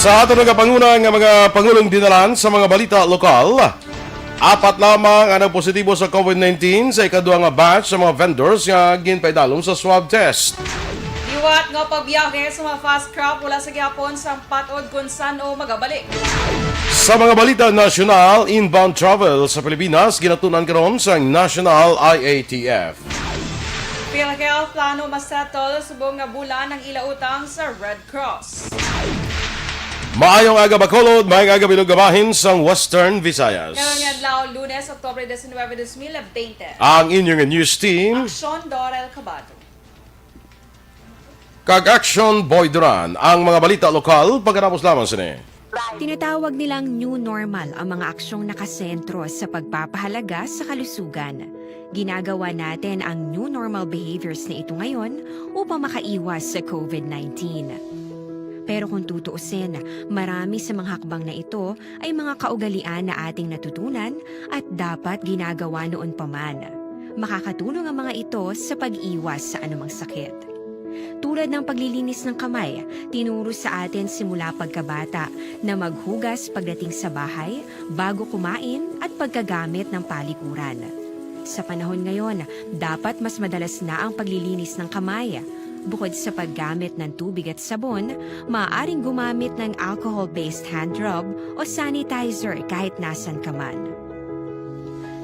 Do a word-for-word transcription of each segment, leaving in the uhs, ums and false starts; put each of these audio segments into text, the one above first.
Sa aton nagapanguna nga mga pangulong dinalan sa mga balita lokal, apat lamang ang nagpositibo sa COVID nineteen sa ikadua nga batch sa mga vendors nga ginpaidalom sa swab test. Liwat nga pagbiyahe sa mga fast craft wala sa gihapon sang patod kon san-o magabalik. Sa mga balita nasyonal, inbound travel sa Pilipinas ginatun-an karon sang National I A T F. PhilHealth plano ma-settle subong nga bulan ang ila utang sa Red Cross. Maayong aga, Bacolod, maayong aga, Bilog nga bahin sang Western Visayas. Karong adlaw, Lunes, Oktubre diecinuebe, dos mil veinte. Ang inyong news team. Aksyon, Dorel Cabado. Kag Aksyon, Boy Duran. Ang mga balita lokal, pagkatapos lamang sini. Tinatawag nilang new normal ang mga aksyong nakasentro sa pagpapahalaga sa kalusugan. Ginagawa natin ang new normal behaviors na ito ngayon upang makaiwas sa COVID nineteen. Pero kung tutuusin, marami sa mga hakbang na ito ay mga kaugalian na ating natutunan at dapat ginagawa noon pa man. Makakatulong ang mga ito sa pag-iwas sa anumang sakit. Tulad ng paglilinis ng kamay, tinuro sa atin simula pagkabata na maghugas pagdating sa bahay, bago kumain, at pagkagamit ng palikuran. Sa panahon ngayon, dapat mas madalas na ang paglilinis ng kamay. Bukod sa paggamit ng tubig at sabon, maaaring gumamit ng alcohol-based hand rub o sanitizer kahit nasan ka man.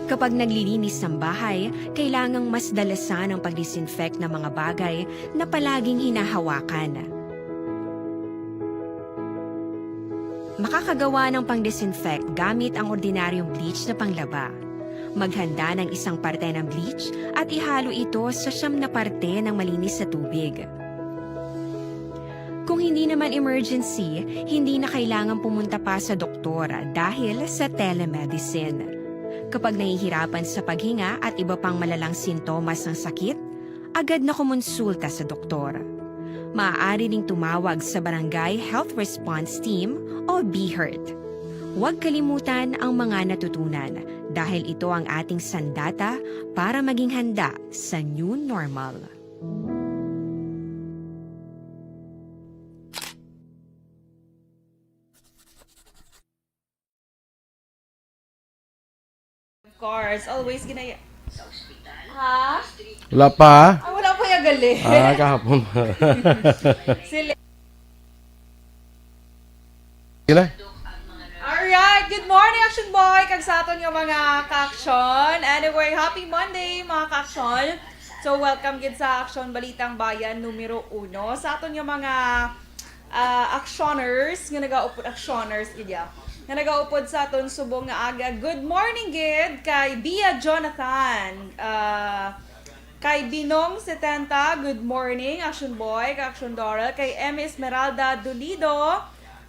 Kapag naglilinis ng bahay, kailangang mas dalasan ang pag-disinfect ng mga bagay na palaging hinahawakan. Makakagawa ng pang-disinfect gamit ang ordinaryong bleach na panglaba. Maghanda ng isang parte ng bleach at ihalo ito sa siyam na parte ng malinis na tubig. Kung hindi naman emergency, hindi na kailangan pumunta pa sa doktor dahil sa telemedicine. Kapag nahihirapan sa paghinga at iba pang malalang sintomas ng sakit, agad na kumonsulta sa doktor. Maaari ring tumawag sa Barangay Health Response Team o BHERT. Huwag kalimutan ang mga natutunan dahil ito ang ating sandata para maging handa sa new normal. Of course, always ginaya. Ha? Wala pa? Ah, wala pa yung gali. Ah, kahapon. Sila. Sila? Alright, good morning, Action Boy, kag sa aton nga mga ka-action. Anyway, happy Monday, mga ka-action. So, welcome gid sa Action Balitang Bayan numero uno. Sa aton nga mga ah, actioners nga nagaupod, actioners gid ya, nga nagaupod sa aton subong nga aga. Good morning gid kay Bia Jonathan, ah, kay Binong setenta, good morning, Action Boy, kay Action Doral, kay M Esmeralda Dolido,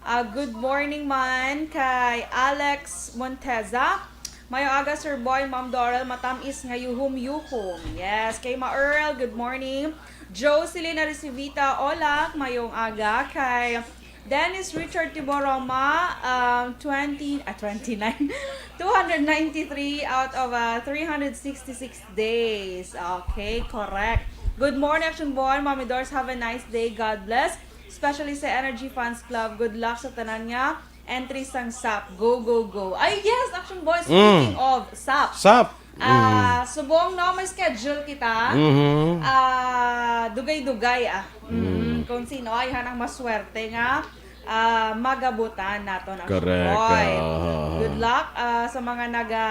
ah, good morning man, kay Alex Monteza, Mayo aga, Sir Boy, Ma'am Doral, matamis nga yuhom-yuhom. Yes, kay Ma Earl, good morning. Jocelyn Arcivita, hola, mayong aga. Kay Dennis Richard Tiboroma, um, twenty, ah, twenty-nine, two hundred ninety-three out of uh, three hundred sixty-six days. Okay, correct. Good morning, Action Boy. Mommy Dors, have a nice day. God bless. Especially sa Energy Fans Club. Good luck sa tanan nga entry sang sap. Go, go, go. Ay, yes, Action Boy. Speaking of sap. Sap. Ah, subong no, may schedule kita. Mhm. Ah, dugay-dugay ah. Mm, kung sino ay hanang maswerte nga ah, magabutan naton, Action Correct. Boy. Ah. Good luck ah, sa mga naga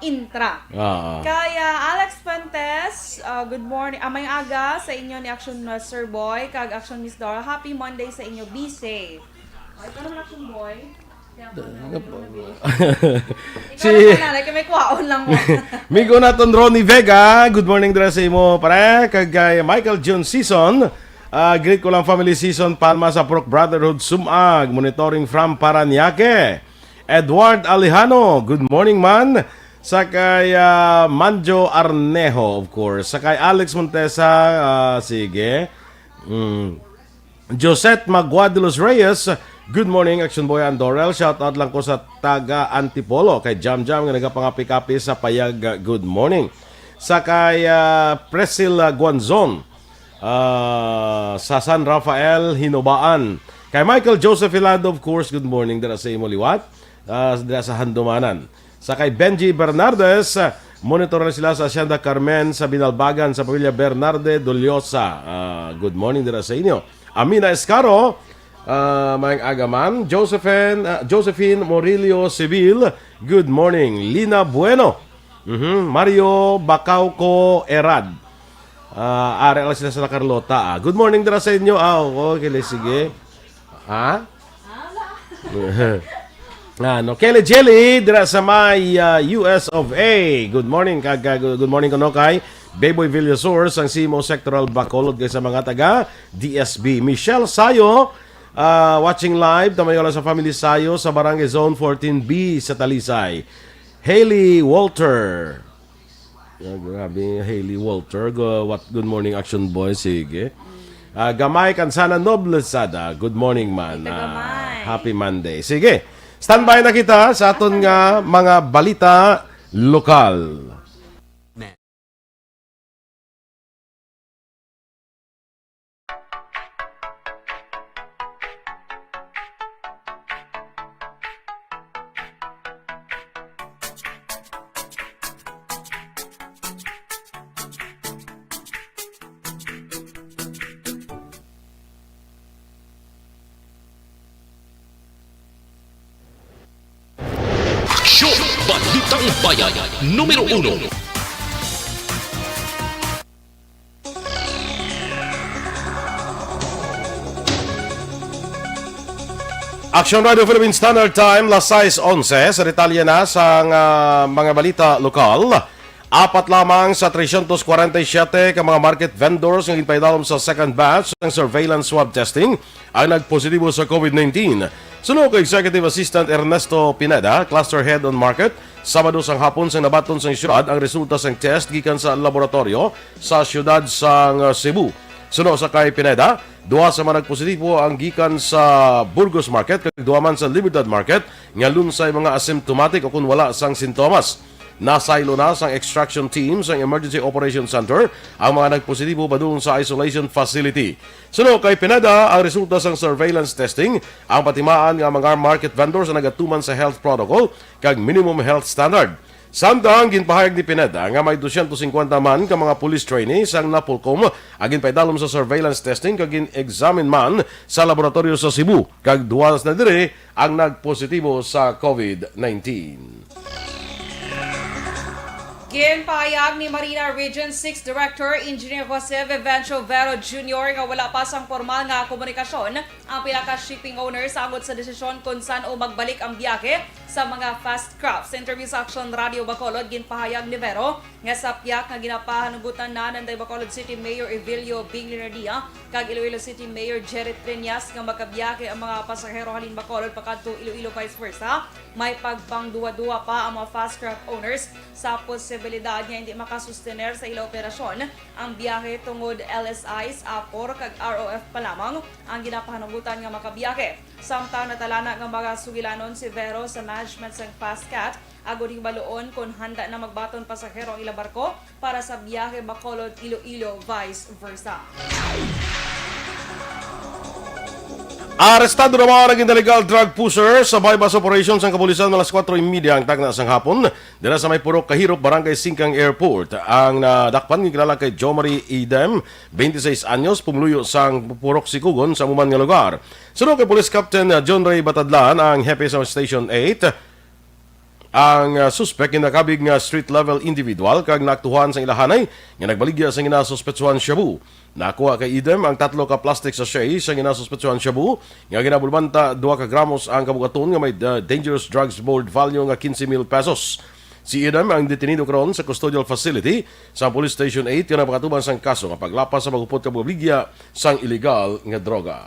intra. Ah. Kaya Alex Fuentes, ah, good morning. Ah, may aga sa inyo ni Action uh, Sir Boy kag Action Miss Dora. Happy Monday sa inyo. Be safe. Ay, karon Action Boy. Kaya ako na, Ano po? Ikaw Si na, nanay, kay may kwaon lang mo. Migo naton Ronnie Vega, good morning dira sa imo, pare. Kag kay Michael June Season, ah, greet ko lang family Season, Palma sa Prok Brotherhood, Sumag, monitoring from Parañaque. Edward Alejano, good morning man. Sa kay ah, Manjo Arnejo, of course. Sa kay Alex Montesa, ah, sige. Mm. Josette Magua de los Reyes, good morning, Action Boy and Dorel. Shout out lang ko sa taga Antipolo, kay Jam Jam nga nagapangapi-kapi sa payag, ah, good morning. Sa kay ah, Priscilla Guanzon, ah, sa San Rafael, Hinobaan. Kay Michael Joseph Hilado, of course, good morning dira sa imo liwat, ah, dira sa Handumanan. Sa kay Benji Bernardes, ah, monitor na sila sa Hacienda Carmen sa Binalbagan sa pamilya Bernarde Doliosa. Ah, good morning dira sa inyo. Amina Escaro, ah, maayong aga, ma'am. Josephine, ah, Josephine Morillo Civil, good morning. Lina Bueno, mhm, Mario Bacauco Erad. Ah, ari lang sila sa La Carlota, ah. Good morning dira sa inyo. Ah, okay, sige. Ha? Ano? Kelly Jelly, dira sa may, ah, U S of A. Good morning, kag, ah, good morning kuno kay Beboy Villasor sang Simo Sectoral Bacolod, kay sa mga taga D S B. Michelle Sayo, ah, watching live, Tamayola sa Family Sayo sa Barangay Zone fourteen B sa Talisay. Haley Walter. Ah, grabe, Haley Walter. Go, what, good morning, Action Boy. Sige. Ah, Gamay Kansana Noble Sada. Good morning, man. Ito, Ah, Gamay. Happy Monday. Sige. Standby na kita sa aton nga mga balita lokal. Aksyon! Balitang Bayan, numero uno. Action Radio Philippine Standard Time, las sais onse. Sa detalye na sang, ah, mga balita lokal, apat lamang sa trescientos kwarenta y siete ka mga market vendors nga ginpaidalom sa second batch sang surveillance swab testing ang nagpositibo sa covid nineteen. Suno kay Executive Assistant Ernesto Pineda, Cluster Head on Market, Sabado sang hapon sang nabaton sang siyudad ang resulta sang test gikan sa laboratoryo sa siyudad sang, uh, Cebu. Suno sa kay Pineda, duha sa mga nagpositibo ang gikan sa Burgos Market kag duha man sa Libertad Market nga lunsay mga asymptomatic o kon wala sang sintomas. Nasaylo na sang extraction team sang Emergency Operation Center ang mga nagpositibo padulong sa isolation facility. Suno kay Pineda, ang resulta sang surveillance testing ang patimaan nga mga market vendors ang nagatuman sa health protocol kag minimum health standard. Samtang ginpahayag ni Pineda nga may dosyentos singkwenta man ka mga police trainees ang napulkom ang ginpaidalom sa surveillance testing kag gin-examine man sa laboratoryo sa Cebu, kag duha na diri ang nagpositibo sa covid nineteen. Ginpahayag ni Marina Region six Director Engineer Jose Vivencio Vero Junior nga wala pa sang pormal nga komunikasyon ang pila ka shipping owners sa angot sa desisyon kon san-o magbalik ang biyahe sa mga fast craft. Sa interview sa Action Radio Bacolod, ginpahayag ni Vero nga sa pihak nga ginapahanugutan na nanday Bacolod City Mayor Evilio Bing Leonardia kag Iloilo City Mayor Jerry Treñas nga makabiyahe ang mga pasahero halin Bacolod pakadto Iloilo, vice versa, may pagpangduwa-duwa pa ang mga fast craft owners sa posibilidad nga hindi makasustener sa ila operasyon ang biyahe tungod L S Is, AFOR, kag R O F pa lamang ang ginapahanugutan nga makabiyahe. Samtang natalana nga magasugilanon si Vero sa management sang Fast Cat agod hibaluon kon handa na magbaton pasahero ang ila barko para sa biyahe Bacolod, Iloilo, vice versa. Arestado naman ang illegal drug pusher sa buy-bust operation sang kapulisan alas kuwatro y media ang tagna sang hapon dira sa may Purok Kahirop, Barangay Singkang Airport. Ang nadakpan ginkilala kay Jomari Idem, twenty-six anyos, pumuluyo sang Purok Sikugon sa amo man nga lugar. Suno kay Police Captain, uh, John Ray Batadlan, ang hepe sa Station eight, ang, uh, suspek ginakabig nga street level individual kag naaktuhan sang ilahanay nga nagbaligya sang ginasuspetsuhan shabu. Nakuha kay Idem ang tatlo ka plastic sachet sa ginasuspetsuhan shabu nga ginabulbanta duha ka gramos ang kabugaton nga may, uh, Dangerous Drugs Board value nga quince mil pesos. Si Idem ang detenido karon sa custodial facility sa Police Station eight nga nagpakatubang sang kaso nga paglapas sa paghupot kag pagbaligya sang iligal nga droga.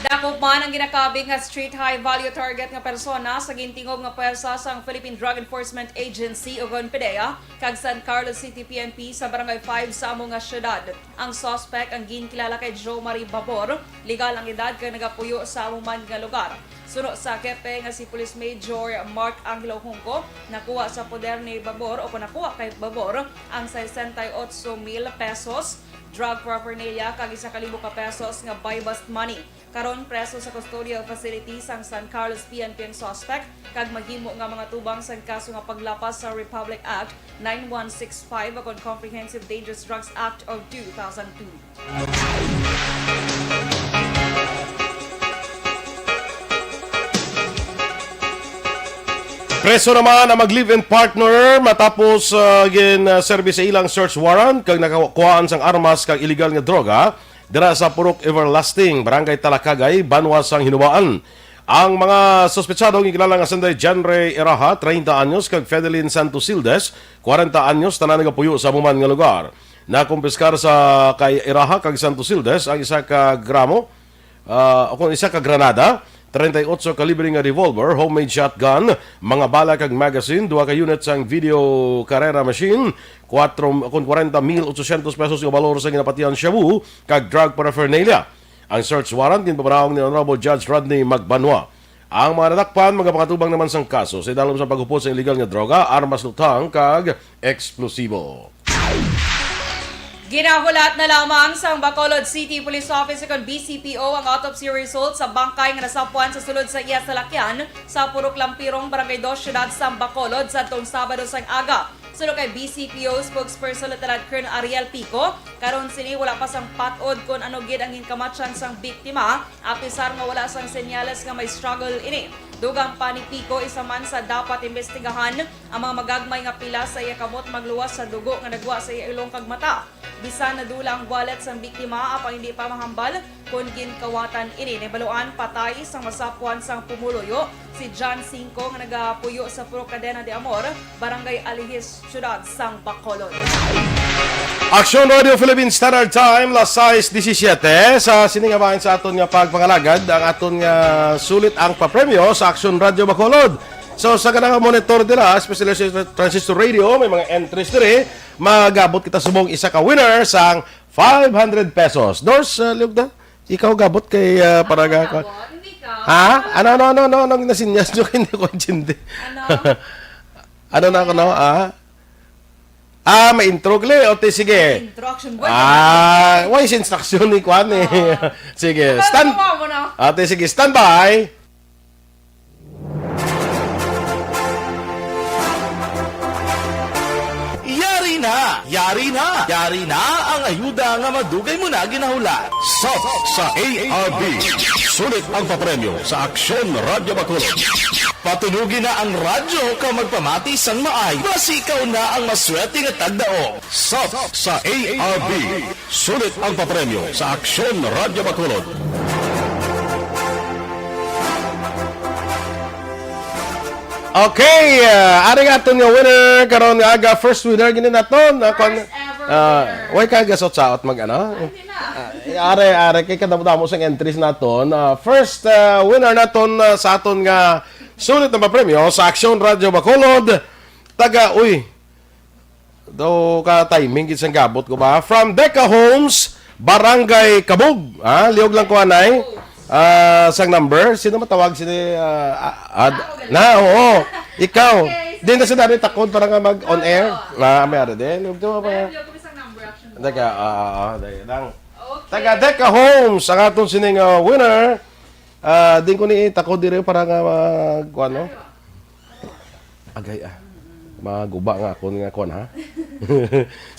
Dakop man ang ginakabig nga street high value target nga persona sa gintingog nga pwersa sang Philippine Drug Enforcement Agency, ukon PDEA, kag San Carlos City P N P sa Barangay five sa amo nga syudad. Ang suspect ang ginkilala kay Joe Marie Babor, legal ang edad kag nagapuyo sa amo man nga lugar. Suno sa hepe nga si Police Major Mark Angelo Junco, nakuha sa poder ni Babor o kung nakuha kay Babor ang sesenta y ocho mil pesos, drug paraphernalia kag isa ka libo ka pesos nga buy-bust money. Karon, preso sa custodial facility sang San Carlos P N P ang suspect kag mahimo nga mga tubang sang kaso nga paglapas sa Republic Act nine one six five ukon Comprehensive Dangerous Drugs Act of two thousand two. Preso naman ang mag-live-in partner matapos uh, gin-serve sa ilang search warrant kag nakakuhaan sang armas kag illegal nga droga dira sa Purok Everlasting, Barangay Talakagay, banwa sang Hinoa-an. Ang mga suspetsado ginkilala nga sinday Jenry Iraha, treinta anyos, kag Fedelin Santosildes, kwarenta anyos, tanan nagapuyo sa amo man nga lugar. Nakumpiskar sa kay Iraha kag Santosildes ang isa ka gramo, ah, o kung isa ka granada, treinta y ocho kalibre nga revolver, homemade shotgun, mga bala kag magazine, duha ka unit sang video karera machine, kwatro, kung kwarenta mil otsosyentos pesos nga balor sa ginapatihan shabu kag drug paraphernalia. Ang search warrant ginpabarahong ni Honorable Judge Rodney Magbanwa. Ang mga nadakpan magapakatubang naman sang kaso sa idalom sa paghupot sa illegal nga droga, armas luthang kag eksplosibo. Ginahulat na lamang sang Bacolod City Police Office ukon B C P O ang autopsy result sa bangkay nga nasapuan sa sulod sa iya salakyan sa Purok Lampirong, Barangay Dos, Siyudad sang Bacolod, sadtong Sabado sang aga. Suno kay B C P O spokesperson Lieutenant Colonel Ariel Pico, karon sini wala pa sang patod kon ano gid ang ginkamatyang sang biktima, apisar nga wala sang senyales nga may struggle ini. Dugang pa ni Pico, isa man sa dapat imbestigahan ang mga magagmay nga pila sa iya kamot magluwas sa dugo nga nagwa sa iya ilong kag mata. Bisan nadula ang wallet sang biktima, apang hindi pa mahambal kon ginkawatan ini. Nahibaluan patay sang masapuan sang pumuluyo si John Cinco nga nagapuyo sa Purok Cadena de Amor, Barangay Alihis, Siyudad sang Bacolod. Aksyon Radio Philippine Standard Time, las sais disisiete. Sa sini nga bahin sa aton nga pagpangalagad, ang aton nga sulit ang papremyo sa Aksyon Radio Bacolod. So, sa kanang monitor dira, especially sa Transistor Radio, may mga entries diri. Magabot kita subong isa ka winner sang five hundred pesos. Nurse, uh, Liugda, ikaw gabot kay uh, para ga... Ha? Ano, ano, ano, ano, anong nasinyas nyo? Hindi ko intindi. Ano? Ano na ako, no? Ah? Ah, may intro, gali. O, ti, sige. Intro, action boy. Ah, why is instruction ni Kwan eh? Sige, stand... Ah, ti, sige, stand by. Yari na! Yari na! Yari na ang ayuda nga madugay mo na ginahulat. Sap sa A R B. Sulit ang papremyo sa Aksyon Radyo Bacolod. Patunugi na ang radyo ka magpamati sang maay. Basi ikaw na ang maswerte nga tagdaog. Sap sa A R B. Sulit ang papremyo sa Aksyon Radyo Bacolod. Okay, uh, ari nga aton nga winner karon nga aga, first winner gini naton. Uh, kon, uh, way ka gasot saot mag ano? Uh, are, are kay kadamo-damo sang entries naton. Uh, first uh, winner naton uh, sa aton nga sulit na papremyo sa Aksyon Radyo Bacolod. Taga, uy, daw ka timing gid sang gabot ko ba? From Deca Homes, Barangay Kabug. Ah, liog lang ko anay. Ah, sang number, sino matawag sini? Ah, ah, ad, na, oo. Ikaw. Okay, din na sila takod para nga mag on air. Na, may ara din. Liog to pa. Liog ko sang number actually. Teka, ah, ah, ah, dali lang. Okay. Taga Deca Homes ang aton sining uh, winner. Ah, din ko ni takod dire para nga mag kuan, no? Agay ah. Maguba nga akon nga kon ha.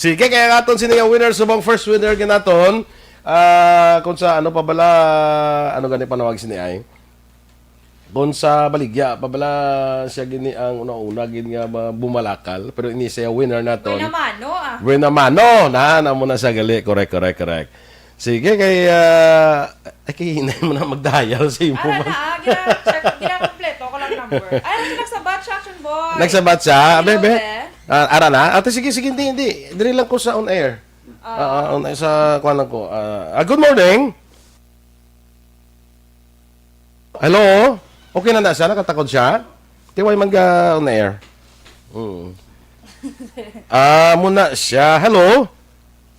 Sige, kaya nga aton sini nga winner subong first winner ginaton. Ah, kung sa ano pa bala, ano gani panawag sini ay? Kung sa baligya pa bala siya gini ang una-una gid nga ma- bumalakal, pero ini siya winner naton. Buena mano, ah. Buena mano, na na mo na siya gali, correct, correct, correct. Sige kay ah, ay kay hinay mo na magdayal sa imo. Ara na, ah, gina-check, ginakompleto ko lang number. Ay, ano nagsabat siya, Action Boy? Nagsabat siya, Hello, bebe. Be. Ah, ara na. Ate, sige, sige, hindi, hindi. Diri lang ko sa on air. Ah. Ah, ah, on air sa kuan lang ko. Ah, ah, good morning. Hello? Okay na na siya? Nakatakod siya? Tiway man ga on air. Mm. Ah, muna siya. Hello?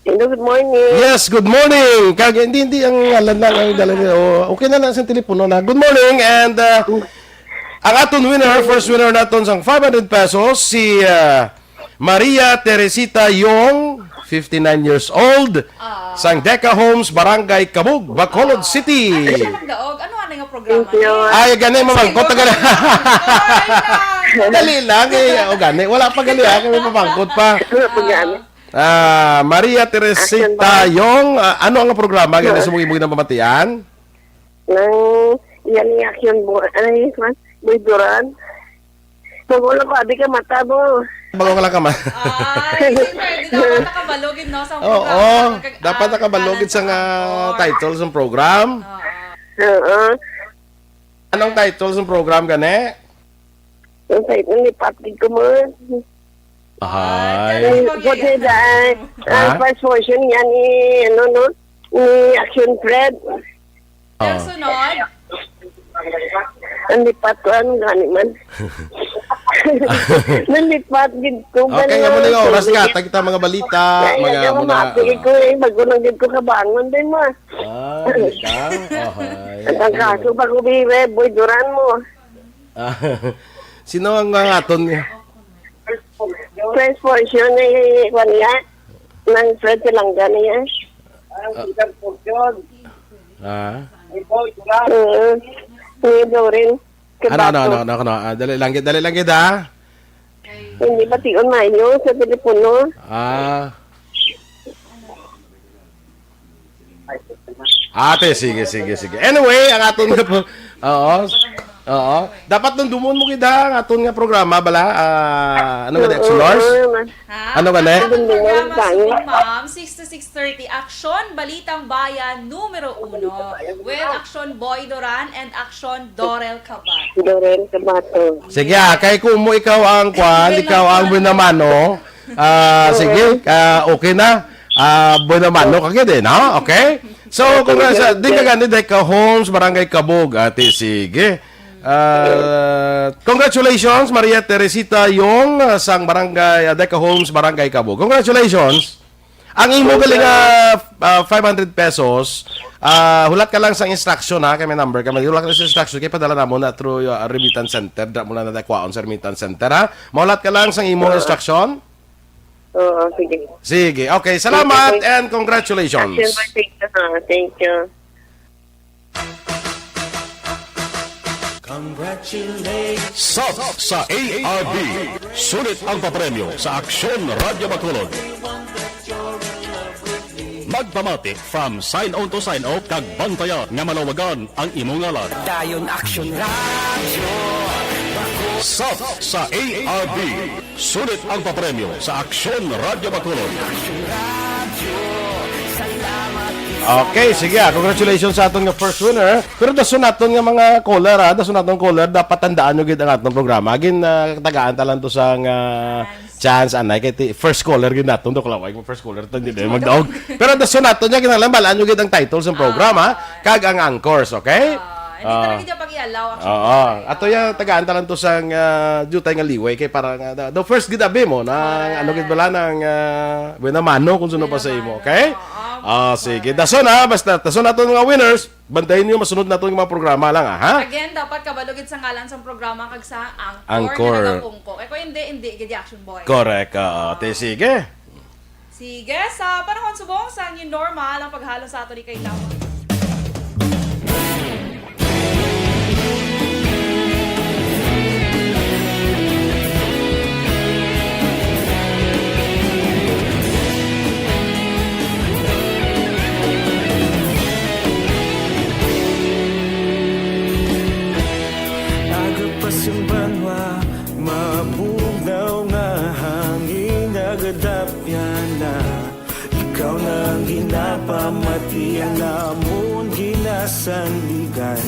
Hello, good morning. Yes, good morning. Kag hindi hindi ang ngalan lang ang dala niya. Oh, okay na lang sa telepono na. Good morning and uh, ang aton winner, first winner naton sang five hundred pesos si uh, Maria Teresita Yong fifty-nine years old, Ah. sang Deca Homes, Barangay Cabug, Bacolod Ah. City. Ay, siya ang daog. Ano, ano nga programa Thank you. ni? Ay, gani, mamangkot na gani. Ay, na. Dali lang, eh. O, gani. Wala pa gani, ah. Kami mamangkot pa. Wala pa gani. Ah, Maria Teresita Action ba? Yong, ah, ano ang programa? Gani, Ah. sa mong imong pamatian? Nang, yan ni Action Boy. Ay, kwan? Boy Duran. Bago lang ko, abi ka mata mo. Bago ka lang ka ma- Ay, siyempre, di dapat nakabalugid, no, sa Oo, programa. Pagka-, dapat ah, nakabalugid kanan sa nga ang title sa program. Oo. Oo. Anong title sa program, gani? Ang title ni Patrick ko mo. Ay, Ay. Ay, ano ba good yan? Day, day. Ha? Ang first portion niya ni, ano, no? Ni Action Fred. Ang Oh. sunod? Ang lipat ko, ano gani man? Nalipat gid ko, Okay, gani, amo na yung oras sige. Nga. Tagita mga balita, Ay, mga ano, amo na. Mati ko eh, bago lang gid ko kabangon din mo. Ah, balita? Ahay. Ang kaso, bago bire, Boy Duran mo. Ah, sino ang mga aton niya? First portion ni, kwan niya, ng Fred Silangga niya. Ah. Mm. Ni Doreen Ano, ano, ano, Cabato. Ano, ano, ano? Ah, dali lang gid, dali lang gid, ha? Hindi ba tion mayo sa telepono? Ah. Ate, sige, sige, sige. Anyway, ang aton nga po, oo. Oo. Dapat nung dumon mo gid, ha, ang aton nga programa, bala. Ah, ano nga, Oo, Explores? Oo, ma-, Ha? Ano ka, ne? Ang aton Ang programa sa tayo. Ma'am, six to six thirty, Aksyon, Balitang Bayan, numero uno. With Aksyon Boy Duran and Aksyon Dorel Cabato. Dorel Cabato. Sige, ah, kay kumo ikaw ang kwan, Buena ikaw ang mano. Buena mano. Ah, Oo. Sige, ah, okay na. Ah, buena mano ka gid, eh, no? Okay? So, Okay, congrats, ah, okay. Di ka gani, Deca Homes, Barangay Cabug, ate, sige. Ah, congratulations, Maria Teresita Yong, ah, sang Barangay, ah, Deca Homes, Barangay Cabug. Congratulations. Ang imo Thank galing you. Nga, ah, five hundred pesos, ah, hulat ka lang sang instruction, ha, kay may number ka, hulat ka lang sang instruction, kay padala namo na through, ah, remittance center, dra mo lang na dakwaon sa remittance center, ha. Mahulat ka lang sang imo Oo. Instruction. Oo, sige. Sige, okay. Salamat Thank you. And congratulations. Action, thank you, ha. Thank you. Congratulations. Sap sa A R B. Sulit ang papremyo sa Aksyon Radyo Bacolod. Magpamati from sign on to sign off kag bantaya nga malawagan ang imong ngalan. Dayon Aksyon Radyo. Sap sa A R B. Sulit ang papremyo sa Aksyon Radyo Bacolod. Okay, sige, ah, congratulations sa aton nga first winner. Pero dason naton nga mga caller, ah, dason naton caller, dapat tandaan nyo gid ang aton programa. Gin, ah, tagaan ta lang to sa nga chance, anay, kay ti-, first caller gid naton, do, kalaway mo first caller, to, hindi na magdaog. Pero dason naton nga, kinahanglan balaan nyo gid ang title sa programa, kag ang anchors, okay? Ah, hindi Ah. talaga niya pag-i-allow, actually. Oo. Ato ya, tagaan ta lang to sang, ah, jutay nga liway kay para nga, the, the first gid abi mo, nang Correct. Ano gid bala, nang, ah, buena mano kung sino pa sa imo, Buena mano, okay? Oo, Ah, sige. Dason, ha, basta, dason nato mga winners, bantayin niyo, masunod nato yung mga programa lang, ha? Again, dapat kabalo gid sa ngalan sang programa kag sa anchor Anchor. Nga nagapungko. Kay kung hindi, hindi gid, Action Boy. Correct, oo. Te, sige. Sige, sa panahon subong sa new normal ang paghalo sa ato ni kay Lawa. Agapas ang banwa, mabugnaw nga hangin, nagadapyan na. Ikaw na ang ginapamati, ang amon ginasandigan.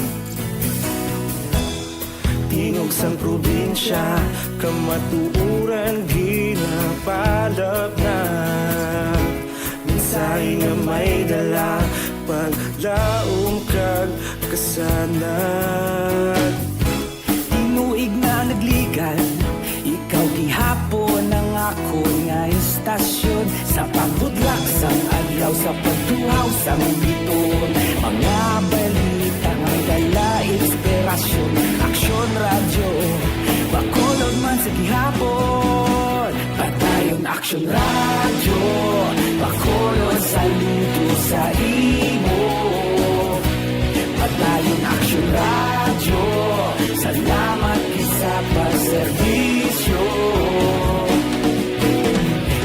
Tingog sang probinsya, kamatuoran ginapalapnat. Mensahe nga may dala, paglaom kag kasanag. Tinuig na nagligan, ikaw gihapon ang akon nga istasyon. Sa pagbudlak sang adlaw, sa pagtuhaw sang bituon, mga balita nga may dala inspirasyon. Aksyon Radyo, Bacolod man sa gihapon. Padayon Aksyon Radyo, pakulon, saludo sa imo. Padayon Aksyon Radyo, salamat gid sa pagserbisyo.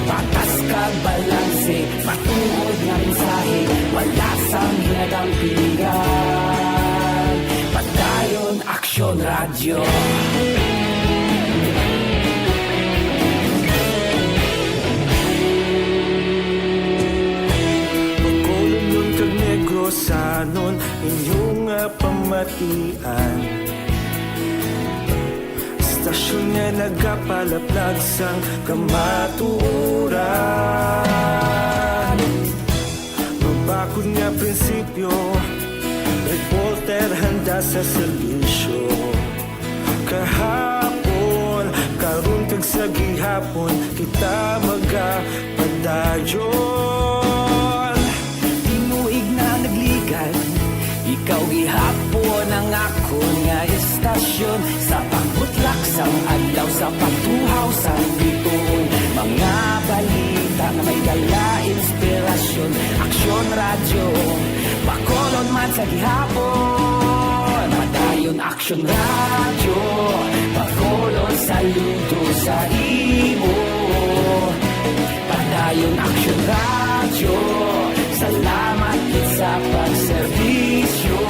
Patas kag balanse, matuod nga mensahe, wala sang ginadampigan. Padayon Aksyon Radyo. Bacolodnon kag Negrosanon, inyo nga pamatian. Estasyon nga nagapalaplag sang kamatuoran. Mabakod nga prinsipyo, reporter handa sa serbisyo. Kahapon, karon kag sa gihapon, kita magapadayon. Tinuig na nagligad, ikaw gihapon ang akon nga estasyon. Sa pagbutlak sang adlaw, sa pagtuhaw sang bituon, mga balita nga may dala inspirasyon. Aksyon Radyo, Bacolod man sa gihapon. Padayon Aksyon Radyo, Bacolod, saludo sa imo. Padayon Aksyon Radyo, salamat gid sa pagserbisyo.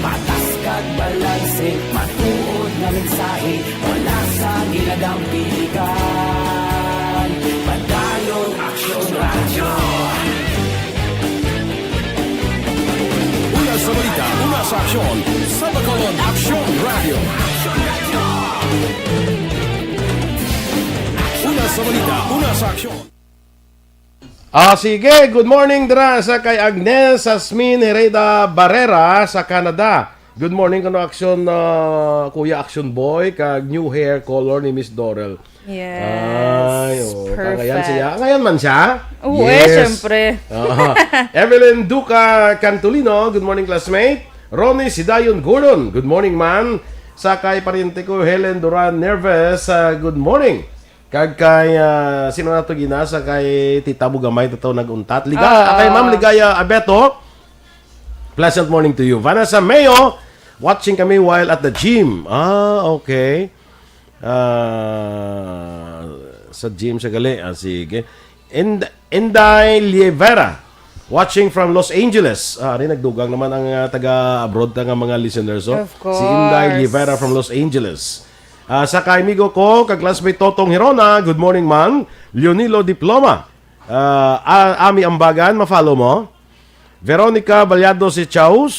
Patas kag balanse, matuod nga mensahe, wala sa ginadampigan. Padayon Aksyon Radyo. Una sa balita, una sa aksyon, sa Bacolod Aksyon Radyo. Una sa balita, una sa aksyon. Ah, sige, good morning dira sa kay Agnes Asmin Hereda Barrera sa Canada. Good morning, kuno aksyon, ah, Kuya Action Boy, kag new hair color ni Miss Dorel. Yes. Ay, oo. Perfect. Kangayan siya. Kangayan man siya? Oo, eh, Yes. syempre. Oo. Evelyn Duca Cantolino, good morning, classmate. Ronnie Sidayon Gordon, good morning, man. Sa kay pariente ko, Helen Duran Nerves, ah, good morning. Kag kay, ah, sino na to gina? Sa kay Tita Bugamay, tataw nag-untat. Liga, Ah. kay Ma'am Ligaya Abeto, pleasant morning to you. Vanessa Mayo, watching kami while at the gym. Ah, okay. Ah, sa gym siya gali. Ah, sige. Ind-, Inday Lievera, watching from Los Angeles. Ah, ari, nagdugang naman ang, ah, taga-abroad ta nga mga listeners, oh. Of Si Inday course. Lievera from Los Angeles. Ah, sa kaamigo ko, kag classmate Totong Hirona, good morning, man. Leonilo Diploma. Ah, ah, Ami Ambagan, ma-follow mo? Veronica Baliado si Chaus,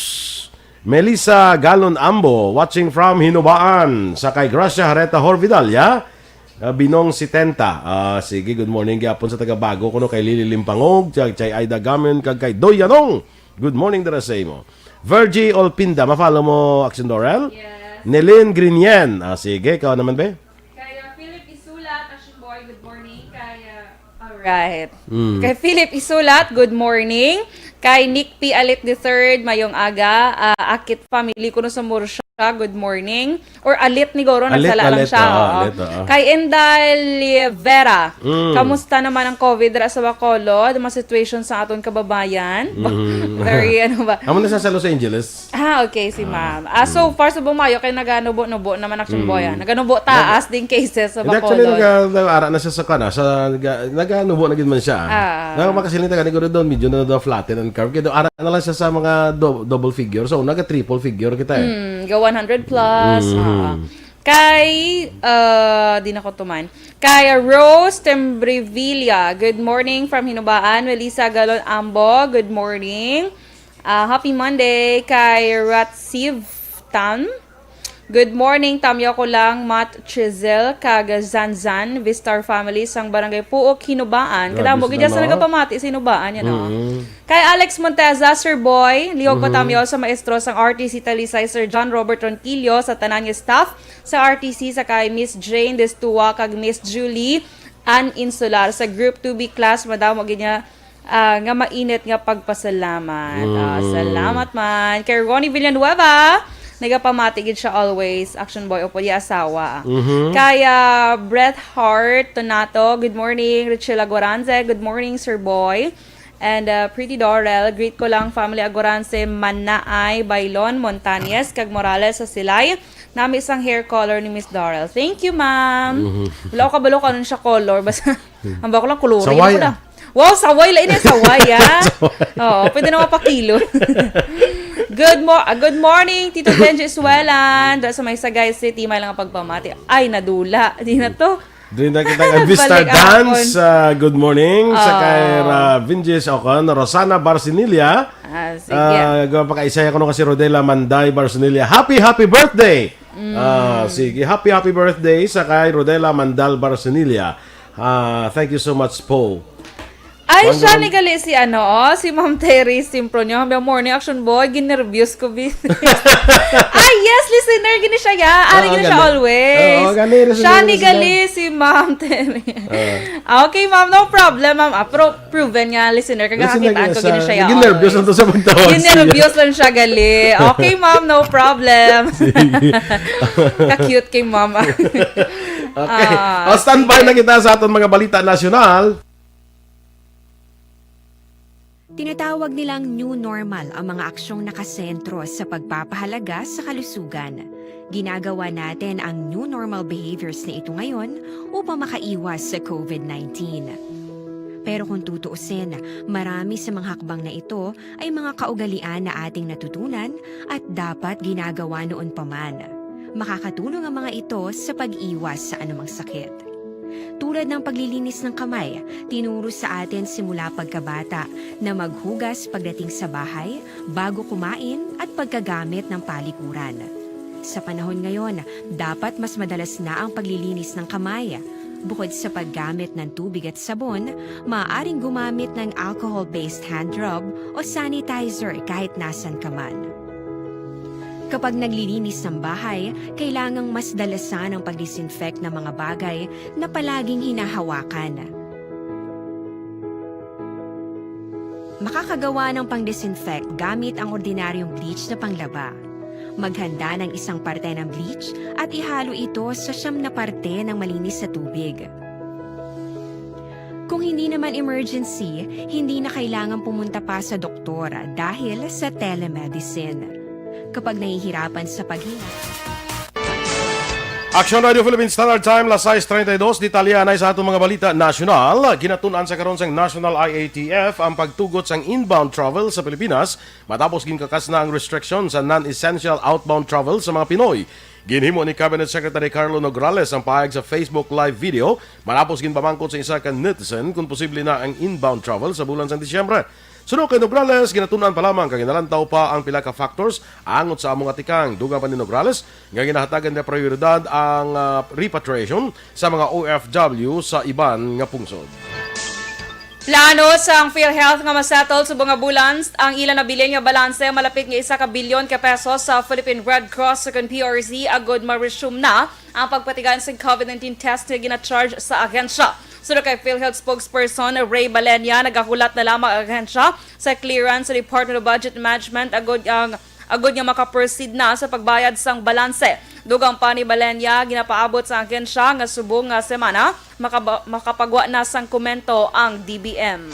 Melissa Galon Ambo, watching from Hinubaan, sa kay Gracia Hareta Horvidal, ya? Ah, Binong setenta. Ah, sige, good morning gyapon sa taga Bago, kuno kay Lily Limpangog, kay, kay Aida Gamen, kag kay Doy Yanong. Good morning dira sa imo. Virgie Olpinda, ma-follow mo, Action Dorel? Yes. Nelin Grinien. Ah, sige, ikaw naman, be? Kay, ah, Philip Isulat, Action Boy, good morning. Kay, ah, alright. Mm. Kay Philip Isulat, good morning. Kay Nick P. Alit the third, mayong aga. Ah, akit family kuno sa Murcia, good morning. Or Alit ni Goro, Alit, nagsala lang Alit, siya, oo, oo. Alit, oo. Kay Endal Vera, Mm. kamusta naman ang COVID ra sa Bacolod? Mga situation sa aton kababayan? Mm. Very, ano ba? Amo na sa, sa Los Angeles. Ah, okay, si Ah, ma'am. Ah, so mm. far, sa bumayo kay naganubo-nubo naman, Action Boy, ah. Mm. Naganubo taas Nag- din cases sa Hindi, actually, Bacolod. naga-, naga-, ara na siya sa kana, sa, naga-, naganubo na gid man siya, ah. Ah. Naga-, makasiling ta gani, guro, doon, medyo na, na-flatten ang curve. Kaya doon, ara na lang siya sa mga do-, double figure. So, naga-triple figure kita, eh. Mm, ga one hundred plus, Mm. ah. Kay, ah, di na ko tuman. Kay Rose Tembrevilla, good morning from Hinubaan. Melissa Galon Ambo, good morning. Ah, happy Monday kay Ratsiv Tan. Good morning, tamyaw ko lang, Mat Chisel, kag Zanzan, Vistar family sang Barangay Puok, Hinubaan. Grabe Kadamo sila, gid sa no? nagapamati sa Hinubaan, yan, oh. Mm. Kay Alex Monteza, Sir Boy, lihog Mhm. patamyaw sa maestro sang R T C Talisay, Sir John Robert Ronquillo, sa tanan nga staff sa R T C, sa kay Miss Jane Destua, kag Miss Julie Ann Insular. Sa Group two B class, madamo gid nga ah, nga mainit nga pagpasalamat. Ah, Mm. salamat man. Kay Ronnie Villanueva, Nagapamati gid siya always, Action Boy, upod iya asawa. Mhm. Kaya Bret Hart Tonato, good morning. Richelle Aguaranze, good morning, Sir Boy. And, uh, Pretty Dorel, greet ko lang family Aguaranze, Manaay, Bailon, Montañez, kag Morales sa Silay. Nami sang hair color ni Miss Dorel. Thank you, ma'am. Mhm. Wala ko kabalo kung anong siya color. Basta, ang ba ko lang, kolorin Saway, ako na. ah. Wow, saway. Lain yung saway, ah. Saway. Oo, pwede na mapakilo. Good mo-, ah, good morning, Tito Benji Suelan. Dra sa may Sagay City, may lang pagpamati. Ay, nadula. Di na to. Diri na kita ang Vista Balik Dance. Hapon. Ah, good morning sa kay Ah. Ra-, Vinjes Ocon, Rosana Barcinilla. Ah, sige. Ah, gwa pa ka, isa ko no kasi Rodela Manday Barcinilla. Happy, happy birthday! Mm. Ah, sige. Happy, happy birthday sa kay Rodela Mandal Barcinilla. Ah, thank you so much po. Ay, Ang siya ganda. ni gali si ano, oh, si Ma'am Terry Simpronio. Hambang morning, Action Boy, ginervyos ko, bi. Ay, yes, listener, gini siya, ya. Ari Oo, gini siya gani. always. Oo, gani, listener, Siya ni listener. gali si Ma'am Terry. Oo. Ah, okay, ma'am, no problem, ma'am. Ah, pro-, proven nga listener ka, Listener gakakita ka ko, sa, gini siya, ya, ginervyos always. lang to sa pagtawag siya. Ginervyos lang siya, gali. Okay, ma'am, no problem. Sige. Ka-cute kay ma'am. Okay. Ah, O, standby sige. na kita sa aton mga balita nasyonal. Tinatawag nilang new normal ang mga aksyong nakasentro sa pagpapahalaga sa kalusugan. Ginagawa natin ang new normal behaviors na ito ngayon upang makaiwas sa covid nineteen. Pero kung tutuusin, marami sa mga hakbang na ito ay mga kaugalian na ating natutunan at dapat ginagawa noon pa man. Makakatulong ang mga ito sa pag-iwas sa anumang sakit. Tulad ng paglilinis ng kamay, tinuro sa atin simula pagkabata na maghugas pagdating sa bahay, bago kumain, at pagkagamit ng palikuran. Sa panahon ngayon, dapat mas madalas na ang paglilinis ng kamay. Bukod sa paggamit ng tubig at sabon, maaaring gumamit ng alcohol-based hand rub o sanitizer kahit nasan ka man. Kapag naglilinis ng bahay, kailangang mas dalasan ang pag-disinfect ng mga bagay na palaging hinahawakan. Makakagawa ng pang-disinfect gamit ang ordinaryong bleach na panglaba. Maghanda ng isang parte ng bleach at ihalo ito sa siyam na parte ng malinis na tubig. Kung hindi naman emergency, hindi na kailangan pumunta pa sa doktor dahil sa telemedicine. Kapag nahihirapan sa paghinga, Action Radio Philippine Standard Time, las sais treinta y dos. Detalye anay sa atong mga balita nasyonal. Ginatun-an sa karon sang National I A T F ang pagtugot sang inbound travel sa Pilipinas matapos ginkakas na ang restriction sa non-essential outbound travel sa mga Pinoy. Ginhimo ni Cabinet Secretary Carlo Nograles ang pahayag sa Facebook Live video matapos ginpamangkot sa isa ka netizen kung posible na ang inbound travel sa bulan sang Disyembre. Suno kay Nograles, ginatun-an pa lamang kag ginalantaw pa ang pila ka factors angot sa amo nga tikang. Dugang pa ni Nograles nga ginahatagan nga prioridad ang, ah, repatriation sa mga O F W sa iban nga pungsod. Plano sang PhilHealth nga ma-settle subong nga bulan ang ila nabilin nga balanse malapit nga isa ka bilyon ka pesos sa Philippine Red Cross ug P R Z agud ma-resume na ang pagpatigayon sa covid nineteen test nga gina-charge sa ahensya. Suno kay PhilHealth spokesperson Ray Balenia, nagahulat na lamang ang ahensya sa clearance sa Department of Budget Management agud ang, agud nga makaproceed na sa pagbayad sang balanse. Dugang pa ni Balenia, ginapaabot sa ahensya nga subong nga semana makaba-, makapagwa na sang komento ang D B M.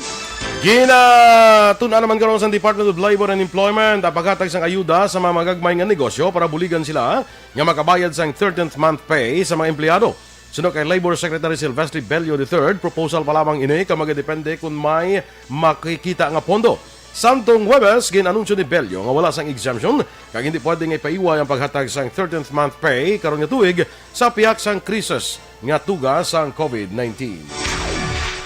Ginatun-an naman karon sang Department of Labor and Employment ang paghatag sang ayuda sa mga magagmay nga negosyo para buligan sila nga makabayad sang thirteenth month pay sa mga empleyado. Suno kay Labor Secretary Silvestre Bello the third, proposal pa lamang ini kag magadepende kon may makikita nga pondo. Samtong Huwebes, gin-anunsyo ni Bello nga wala sang exemption kag hindi pwede nga ipaiway ang paghatag sang thirteenth month pay karon nga tuig sa pihak sang krisis nga tuga sang covid nineteen.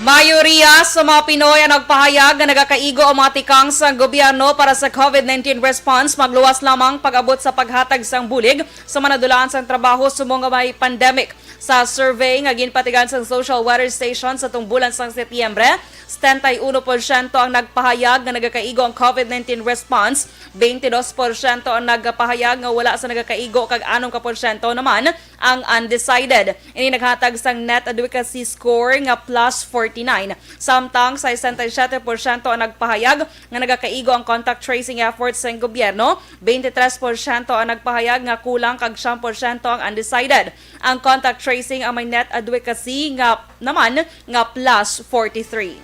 Mayoriya sa mga Pinoy ang nagpahayag nga nagakaigo ang mga tikang sa gobyerno para sa covid nineteen response, magluwas lamang pag-abot sa paghatag sang bulig sa mga nadulaan sang trabaho subong nga may pandemic. Sa survey nga ginpatigan sang Social Weather Station sa tong bulan sang Setyembre, setenta y uno porsyento ang nagpahayag nga nagakaigo ang COVID nineteen response, twenty-dos porsyento ang nagpahayag nga wala sa nagakaigo, kag anom ka porsyento naman ang undecided. Ini naghatag sang net advocacy score nga plus forty-nine. Samtang sesenta y siyete porsyento ang nagpahayag nga nagakaigo ang contact tracing efforts sang gobyerno, twenty-three porsyento ang nagpahayag nga kulang, kag siyam porsyento ang undecided. Ang contact tracing ang may net advocacy nga naman nga plus forty-three.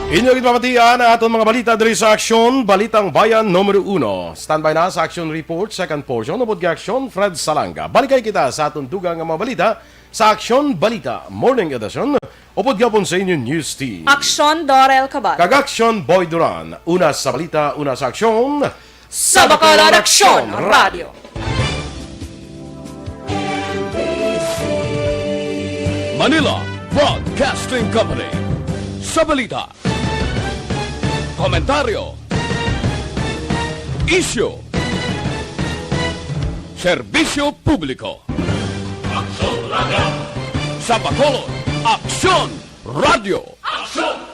Inyo ginpamatian ang aton mga balita diri sa Aksyon, Balitang Bayan numero uno. Standby na sa Aksyon Report, second portion, upod kay Aksyon Fred Salanga. Balikay kita sa aton dugang nga mga balita sa Aksyon Balita Morning Edition, upod gihapon sa inyo news team. Aksyon Dorel Cabal. Kag Aksyon Boy Duran. Una sa balita, una sa aksyon. Sa Bacolod Aksyon Radio. Manila Broadcasting Company. Sa balita, komentaryo, isyu, serbisyo publiko. Aksyon Radio. Sa Bacolod, Aksyon Radio. Aksyon